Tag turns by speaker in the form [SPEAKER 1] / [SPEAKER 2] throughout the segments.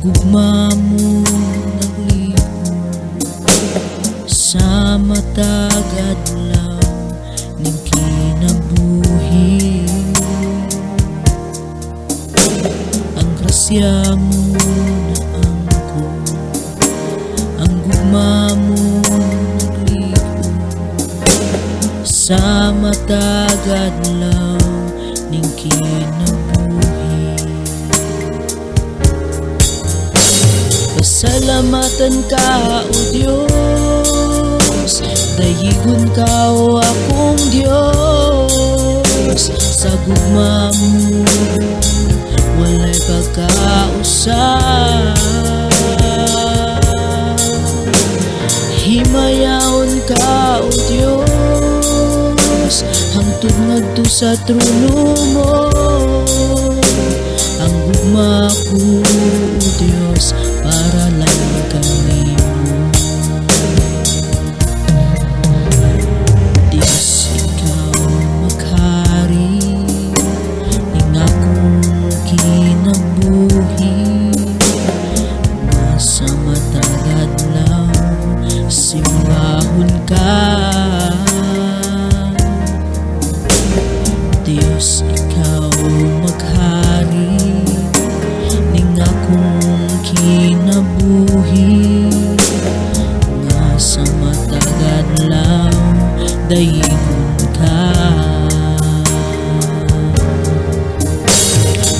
[SPEAKER 1] Gugma mo naglig-on sa matag adlaw ning kinabuhi. Ang grasya mo naangkon, ang gugma mo naglig-on sa matag adlaw ning kinabuhi. Pasalamatan ka, O Diyos. Dayigon ka, O akong Diyos. Sa gugma mo, walay pagkausap. Himayaon ka, O Diyos, hangtod ngadto sa trono mo. Ang gugma ko, O Diyos, para lang kanimo. Diyos, ikaw maghari ning akong kinabuhi, nga sa matag adlaw simbahon ka. Diyos, ikaw maghari ning akong kinabuhi, nga sa matag adlaw dayigon ka.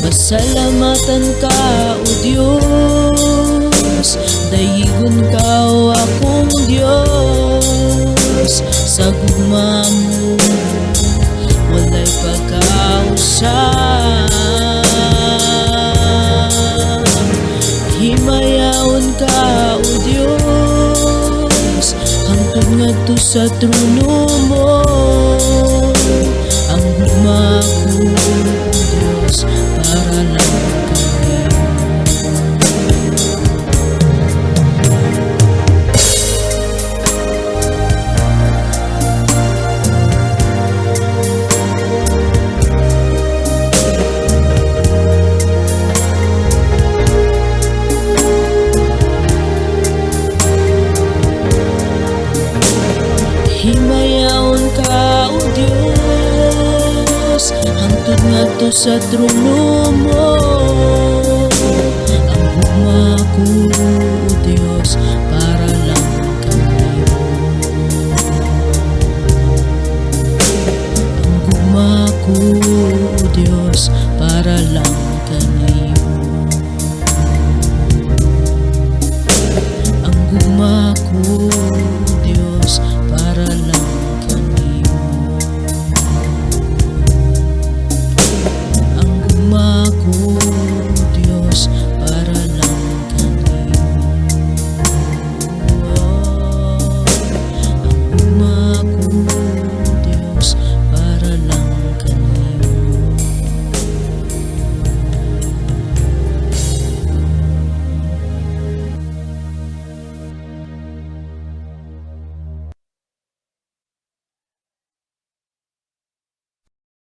[SPEAKER 1] Pasalamatan ka, O Diyos. Dayigon ka, O akong Diyos. Sa gugma mo, walay pagkausap. Himayaon ka, O Diyos, hangtod ngadto sa trono mo. Ang gugma ko, O Diyos, para lang kanimo. Himayaon ka, O Diyos, hangtod ngadto sa trono mo.